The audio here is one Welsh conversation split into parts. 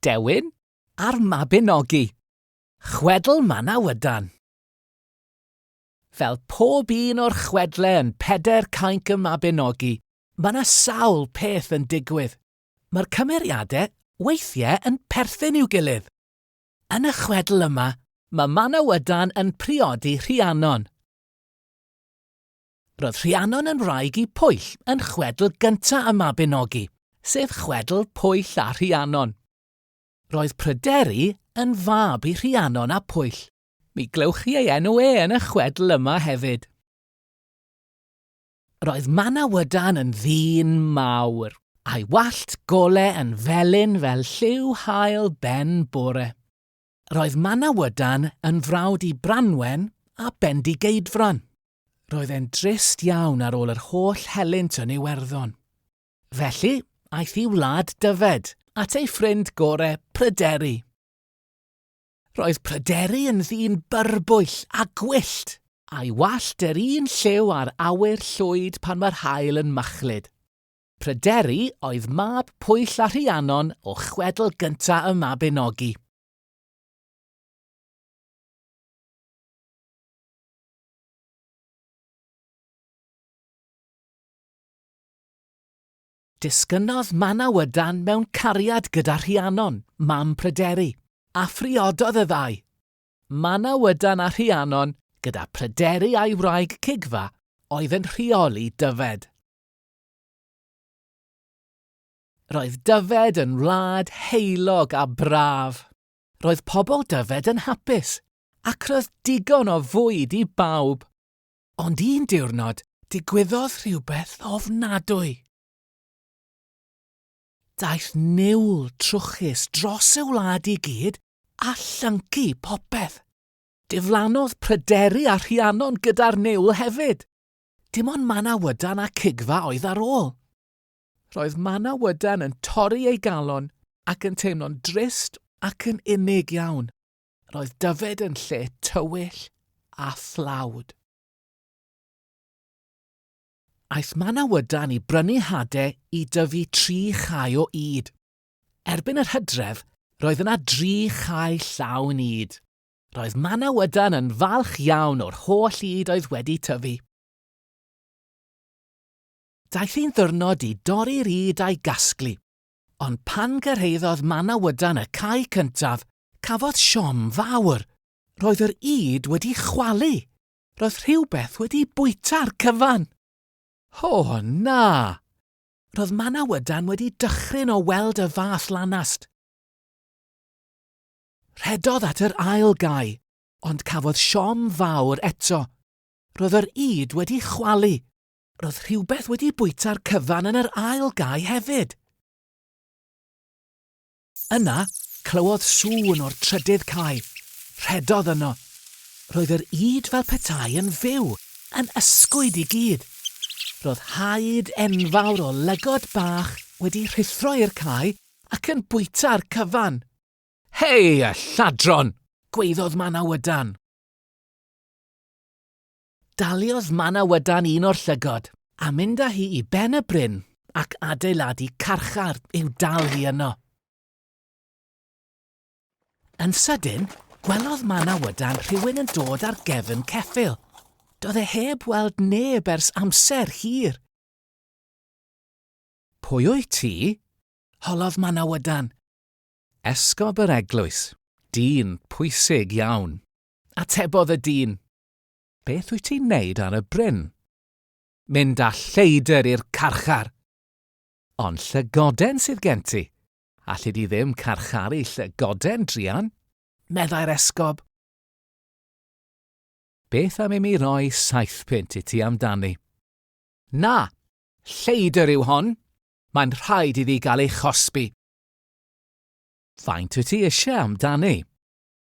Dewin a'r Mabinogi. Chwedl Manawydan. Fel pob un o'r chwedle yn Pedair Cainc y Mabinogi, mae 'na sawl peth yn digwydd. Mae'r cymeriadau weithiau yn perthyn i'w gilydd. Yn y chwedl yma, mae Manawydan yn priodi Rhiannon. Roedd Rhiannon yn wraig i Pwyll yn chwedl gynta' y Mabinogi, sef chwedl Pwyll a Rhiannon. Roedd Pryderi yn fab i Rhiannon a Pwyll. Mi glywch chi ei enw e yn y chwedl yma hefyd. Roedd Manawydan yn ddyn mawr, a'i wallt gole yn felyn fel lliw haul ben bore. Roedd Manawydan yn frawd i Branwen a Bendigeidfran. Roedd e'n drist iawn ar ôl yr holl helynt yn Iwerddon. Felly, aeth i wlad Dyfed, at ei ffrind gore, Pryderi. Roedd Pryderi yn ddyn byrbwyll a gwyllt, a'i wallt yr un lliw â'r awyr llwyd pan mae'r haul yn machlud. Pryderi oedd mab Pwyll a Rhiannon o chwedl gynta' y Mabinogi. Disgynnodd Manawydan mewn cariad gyda Rhiannon, mam Pryderi, a phriododd y ddau. Manawydan a Rhiannon, gyda Pryderi a'i wraig Cigfa, oedd yn rheoli Dyfed. Roedd Dyfed yn wlad heulog a braf. Roedd pobl Dyfed yn hapus, ac roedd digon o fwyd i bawb. Ond un diwrnod, digwyddodd rhywbeth ofnadwy. Daeth niwl trwchus dros y wlad i gyd a llyncu popeth. Diflannodd Pryderi a Rhiannon gyda'r niwl hefyd. Dim ond Manawydan a Cigfa oedd ar ôl. Roedd Manawydan yn torri ei galon ac yn teimlo'n drist ac yn unig iawn. Roedd Dyfed yn lle tywyll a thlawd. Aeth Manawydan i brynu hade i dyfu tri chae o ŷd. Erbyn yr hydref, roedd yna dri chae llawn ŷd. Roedd Manawydan yn falch iawn o'r holl ŷd oedd wedi tyfu. Daeth hi'n ddiwrnod i dorri'r ŷd a'i gasglu. Ond pan gyrhaeddodd Manawydan y cae cyntaf, cafodd siom fawr. Roedd yr ŷd wedi chwalu. Roedd rhywbeth wedi bwyta'r cyfan. O, na! Roedd Manawydan wedi dychryn o weld y fath lanast. Rhedodd at yr ail gae, ond cafodd siom fawr eto. Roedd yr ŷd wedi chwalu. Roedd rhywbeth wedi bwyta'r cyfan yn yr ail gae hefyd. Yna, clywodd sŵn o'r trydydd cae. Rhedodd yno. Roedd yr ŷd fel petai yn fyw, yn ysgwyd i gyd. Roedd haid enfawr o lygod bach wedi rhuthro i'r cae ac yn bwyta'r cyfan. Hei, y lladron! gwaeddodd Manawydan. Daliodd Manawydan un o'r llygod, a mynd â hi i ben y bryn ac adeiladu carchar i'w dal hi yno. Yn sydyn, gwelodd Manawydan rhywun yn dod ar gefn ceffyl. Doedd e heb weld neb ers amser hir. Pwy wyt ti? holodd Manawydan. Esgob yr eglwys, dyn pwysig iawn. Atebodd y dyn. Beth wyt ti'n neud ar y bryn? Mynd â lleidr i'r carchar! Ond llygoden sydd gen ti. Alli di ddim carcharu llygoden, druan, meddai'r esgob. Beth am i mi roi seithpunt i ti amdani? Na! Lleidr yw hon! Mae'n rhaid iddi gael ei chosbi. Faint wyt ti eisiau amdani?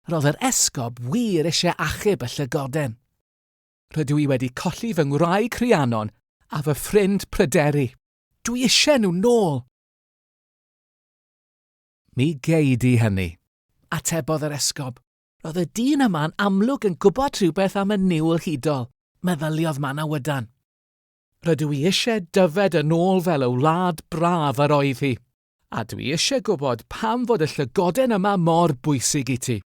Roedd yr esgob wir eisiau achub y llygoden. Rydw i wedi colli fy ngwraig Rhiannon a fy ffrind Pryderi. Dwi eisiau nhw nôl. Mi gei di hynny, atebodd yr esgob. Roedd y dyn yma'n amlwg yn gwybod rhywbeth am y niwl hudol, meddyliodd Manawydan. Rydw i eisiau Dyfed yn ôl fel y wlad braf yr oedd hi. A dwi eisiau gwybod pam fod y llygoden yma mor bwysig i ti.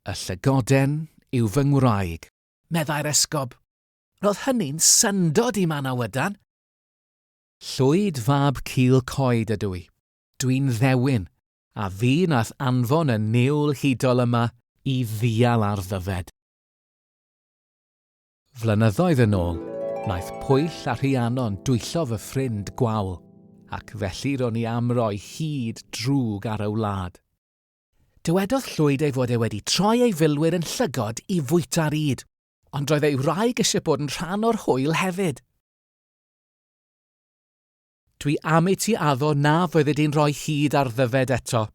Y llygoden yw fy ngwraig, meddai'r esgob. Roedd hynny'n syndod i Manawydan. Llwyd fab Cil Coed ydw i. Dwi'n ddewin, a fi nath anfon y niwl hudol yma i ddial ar Ddyfed. Flynyddoedd yn ôl, wnaeth Pwyll a Rhiannon dwyllo fy ffrind Gwawl, ac felly ro'n i am roi hud drwg ar y wlad. Dywedodd Llwyd ei fod e wedi troi ei filwyr yn llygod i fwyta'r ŷd, ond roedd ei wraig eisiau bod yn rhan o'r hwyl hefyd. Dwi am i ti addo na fyddi di'n rhoi hud ar Ddyfed eto,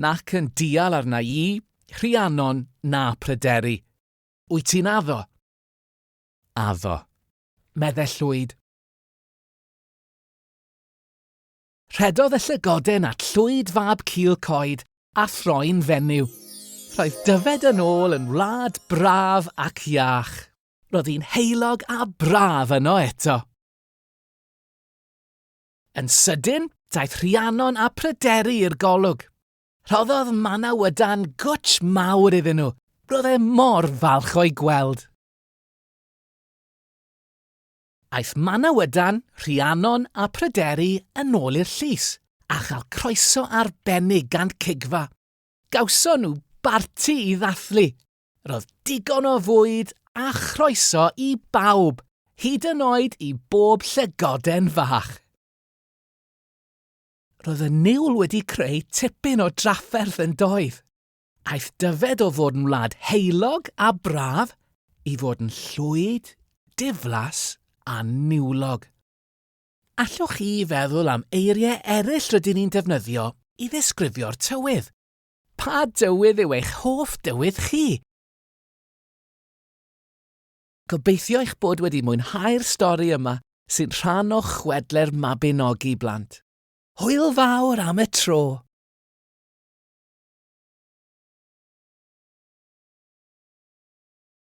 nac yn dial arna i, Rhiannon, na Pryderi. Wyt ti'n addo? Addo, medde Llwyd. Rhedodd y llygoden at Llwyd fab Cil Coed a throi'n fenyw. Roedd Dyfed yn ôl yn wlad braf ac iach. Roedd hi'n heulog a braf yno eto. Yn sydyn, daeth Rhiannon a Pryderi i'r golwg. Rhoddodd Manawydan gwtsh mawr iddyn nhw. Roedd e mor falch o'i gweld. Aeth Manawydan, Rhiannon a Pryderi yn ôl i'r llys a chael croeso arbennig gan Cigfa. Gawson nhw barti i ddathlu. Roedd digon o fwyd a chroeso i bawb, hyd yn oed i bob llygoden fach. Roedd y niwl wedi creu tipyn o drafferth yn doedd? Aeth Dyfed o fod yn wlad heulog a braf i fod yn llwyd, diflas a niwlog. Allwch chi feddwl am eiriau eraill rydyn ni'n defnyddio i ddisgrifio'r tywydd? Pa dywydd yw eich hoff dywydd chi? Gobeithio eich bod wedi mwynhau'r stori yma sy'n rhan o chwedle'r Mabinogi blant. Hwyl fawr am y tro!